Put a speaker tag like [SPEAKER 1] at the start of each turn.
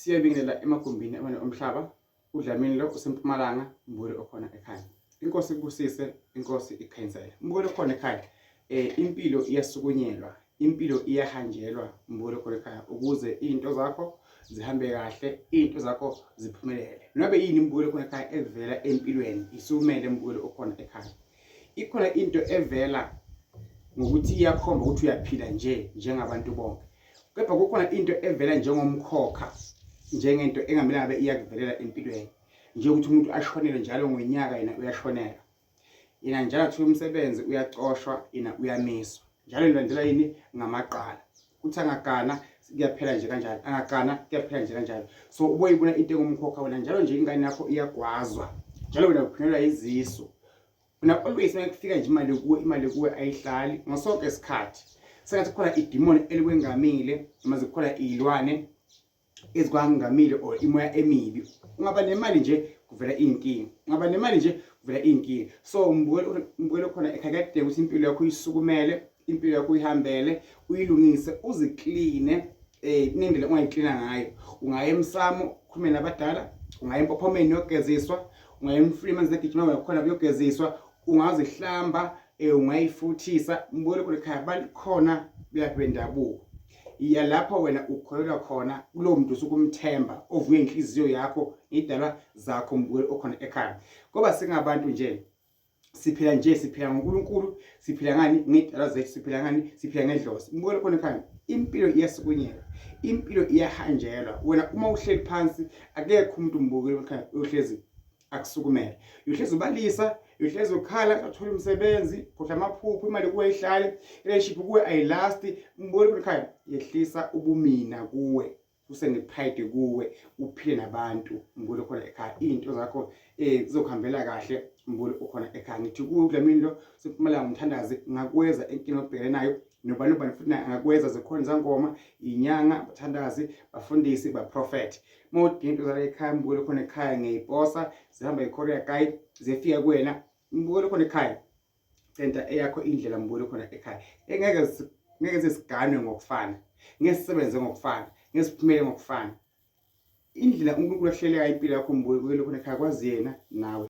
[SPEAKER 1] Siyabingelela emagumbini amane omhlaba. UDlamini lo useMpumalanga, mbukeli okhona ekhaya. Inkosi ikubusise, inkosi ikukhanyisele. Mbukeli okhona ekhaya, impilo iyasukunyelwa, impilo iyahanjelwa mbukeli okhona ekhaya ukuze izinto zakho zihambe kahle, izinto zakho ziphumelele. Nobe yini mbukeli okhona ekhaya evela empilweni, isukumele mbukeli okhona ekhaya. Ikhona into evela ngokuthi iyakhomba ukuthi uyaphila nje njengabantu bonke. Kepha kukhona into evela njengomkhokha, njengento engamele ngabe iyakuvelela empilweni. Njengokuthi umuntu ashonelwe njalo ngonyaka yena uyashonelwa. Yena njalo athola umsebenzi uyacoshwa, yena uyamiswa. Njalo ilandela yini ngamaqala. Kuthi angagana kuyaphela nje kanjalo, angagana kuyaphela nje kanjalo. So uboyibona into engumkhokha wena njalo nje ingane yakho iyagwazwa. Njalo wena uphunyelwa izisu. Wena always uma kufika nje imali kuwe, imali kuwe ayihlali ngasonke isikhathi. Sengathi kukhona idimoni elikwengamile noma zikhona iy'lwane ezikwangamile or imoya emibi. Ungaba nemali nje kuvela iy'nkinga, ungaba nemali nje kuvela iy'nkinga. So mbukelo khona ekhaya kuyadingeka ukuthi impilo yakho uyisukumele, impilo yakho uyihambele, uyilungise, uzikline kunendlela ongayiklina ngayo. Ungaya emsamo ukhulume nabadala, ungaya empophomeni uyogeziswa, ungaya emfuleni amanzi agijima ngakhona uyogeziswa, ungazihlamba, ungayifuthisa. Mbukelo khona ekhaya bakhona belaphi bendabuko. Iya lapho wena ukholelwa khona kulowo muntu osuke umthemba, ovuye inhliziyo yakho ngey'dalwa zakho mbukelo okhona ekhaya. Ngoba singabantu nje siphila nje, siphila ngoNkulunkulu, siphila ngani ngey'dalwa zethu, siphila ngani, siphila ngedlozi. Mbukelo khona ekhaya, impilo iyasukunyelwa, impilo iyahanjelwa. Wena uma uhleli phansi akekho umuntu mbukelo ekhaya uyohlezi akusukumele, uyohlezi ubalisa, uyohlezi ukhala, uthola umsebenzi, khohlwa amaphupho, imali kuwe ihlale, relationship kuwe ayilasti. Mbukelo khona ekhaya, yehlisa ubumina kuwe, usenepride kuwe, uphile nabantu mbukelo khona ekhaya, izinto zakho zizokuhambela kahle mbukelo ukhona ekhaya. Ngithi kuwe uDlamini lo seMpumalanga umthandazi ngakweza inkinga obhekene nayo, nobani ubani futhi angakweza, zikhona izangoma, inyanga, bathandazi, bafundisi, baprofethi. Uma udinga into zala ekhaya mbukelo khona ekhaya, ngiyayiposa, zihamba i-courier guide, ziyafika kuwena mbukelo khona ekhaya. Centa eyakho indlela mbukelo khona ekhaya. Engeke ngeke sesiganwe ngokufana, ngeke sisebenze ngokufana, ngeke siphumele ngokufana. Indlela uNkulunkulu ahleleka impilo yakho mbukelo khona ekhaya kwazi yena nawe.